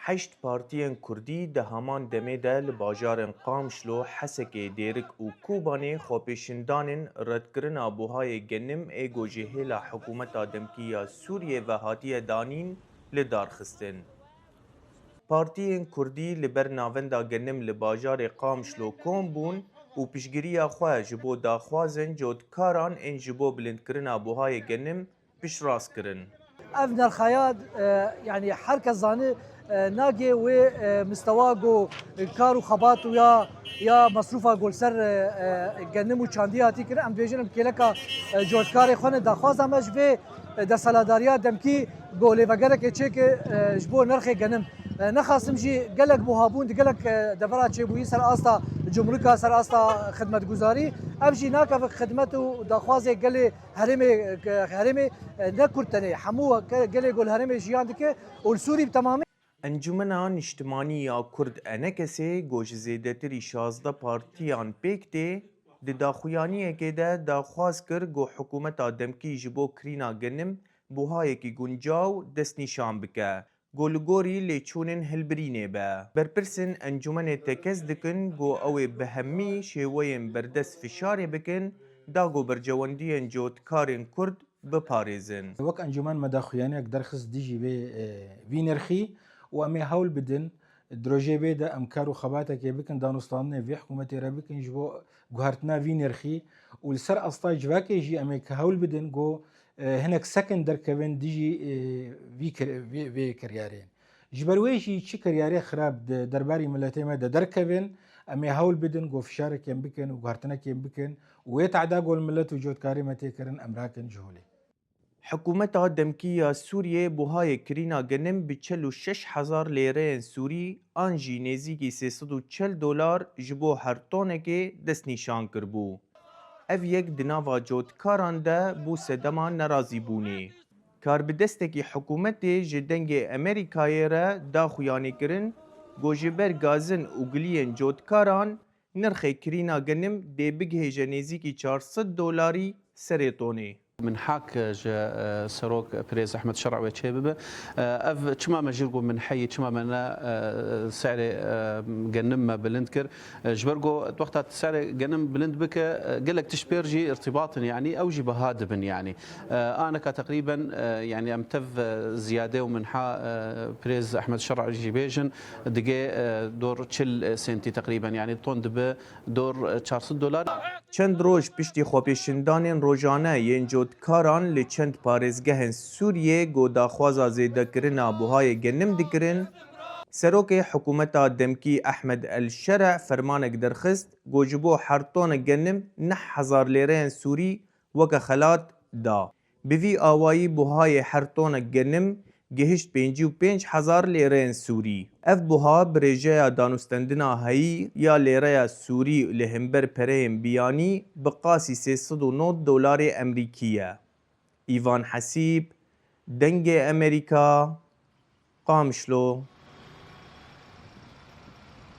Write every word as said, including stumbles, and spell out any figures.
Heşt partiyên kurdî di heman demê de li bajarên Qamişlo, Hesekê, Dêrik û Kobanê xwepêşandanên redkirina buhayê genim ê ku ji hêla hikûmeta demkî ya Sûriyê ve hatiye danîn, li dar xistin. Partiyên kurdî li ber navenda genim li bajarê Qamişlo kom bûn û piştgiriya xwe ji bo daxwazên cotkaran ên ji bo bilindkirina buhayê genim piştrast kirin. Ev nerxaya, e, yanî her kes zane, e, nagê wê, e, mistewa ku kar û xebat û ya, ya mesrûfa ku li ser, e, e, genim û çandî hatî kirin. Em dibêjin em kêleka, e, cotkarê xwe ne. Daxwaza me ji vê, e, desthilatdariya demkî ku lêvegerekê çêke, e, ji bo nerxê genim. E, nexasim jî gelek buha bûn di gelek, e, devera çêbûyî ser asta cumrika, ser asta xidmetguzarî. Ev jî nakeve xidmet û daxwazê gelê herêmê, herêmê, e, ne Kurd tenê, hemû ke-, gelê ku li herêmê jiyan dike û li Sûrî bi temamî. Encûmena Niştimanî ya Kurd, ENKSê, ku ji zêdetirî şazdeh partiyan pêk tê, di daxuyaniyekê de daxwaz kir ku hikûmeta demkî ji bo kirîna genim buhayekî guncaw destnîşan bike. Ku li gorî lêçûnên hilbirînê be. Berpirsên encûmenê tekez dikin ku ew ê bi hemî şêweyên berdest fişarê bikin, da ku berjewendiyên cotkarên Kurd biparêzin. Wek encûmen me daxuyaniyek derxist dijî vê, e, vî nirxî û em ê hewl bidin di rojê vê de em kar û xebatekê bikin, danûstandinê vê hikûmetê re bikin ji bo guhertina vî nirxî û li ser asta civakê jî em ê hewl bidin ku e, hinek sekin derkevin dijî, e, vî kir-, vê, vê kiryarê. Ji ber wê jî çi kiryarê xirab di derbarî miletê me de derkevin, em ê hewl bidin ku fişarekên bikin û guhertinekên bikin û wê tehda ku li milet û cotkarê me tê kirin, em rakin ji holê. Hikûmeta demkî ya Sûriyê buhayê kirîna genim bi çil û şeş hezar lêreyên Sûrî an jî nêzîkî sê sed û çil dolar ji bo her tonekê destnîşan kiribû. Ev yek di nava cotkaran de bû sedema nerazîbûnê. Karbidestekî hikûmetê ji Dengê Amerîkayê re da xuyanîkirin ku ji ber gazin û giliyên cotkaran nirxê kirîna genim dê bigihêje nêzîkî çar sed dolarî serê tonê. Minhak ji, e, Serok Pirêz Ehmed Şer'a wê çêbibe. E, ev çima me jî got minheyî, çima me ne, e, serê, e, genim me bilind kir? E, ji ber ku wexta serê genim bilind bike, e, gelek tişt pêr jî irtibat in, yanî ew jî biha dibin, yanî. E, aneka teqrîben, e, yanî em tev, e, ziyade û minha, e, Pirêz Ehmed Şer'a jî bêjin, digê, e, dor çil sentî teqrîben, yanî ton dibe dor, e, çar sed dolar. Çend roj piştî xwepêşandanên rojane yên cotkaran li çend parêzgehên Sûriyê ku daxwaza zêdekirina buhayê genim dikirin, serokê hikûmeta demkî Ehmed El Şere fermanek derxist ku ji bo her tonek genim neh hezar lêreyên Sûrî weke xelat da. Bi vî awayî buhayê her tonek genim gihişt pêncî û pênc hezar lêreyên Sûrî. Ev buha bi rêjeya danûstendina heyî ya lêreya Sûrî li hember pereyên biyanî bi qasî sê sed û nod dolarê Emerîkî ye. Îvan Hesîb, Dengê Emerîka, Qamişlo.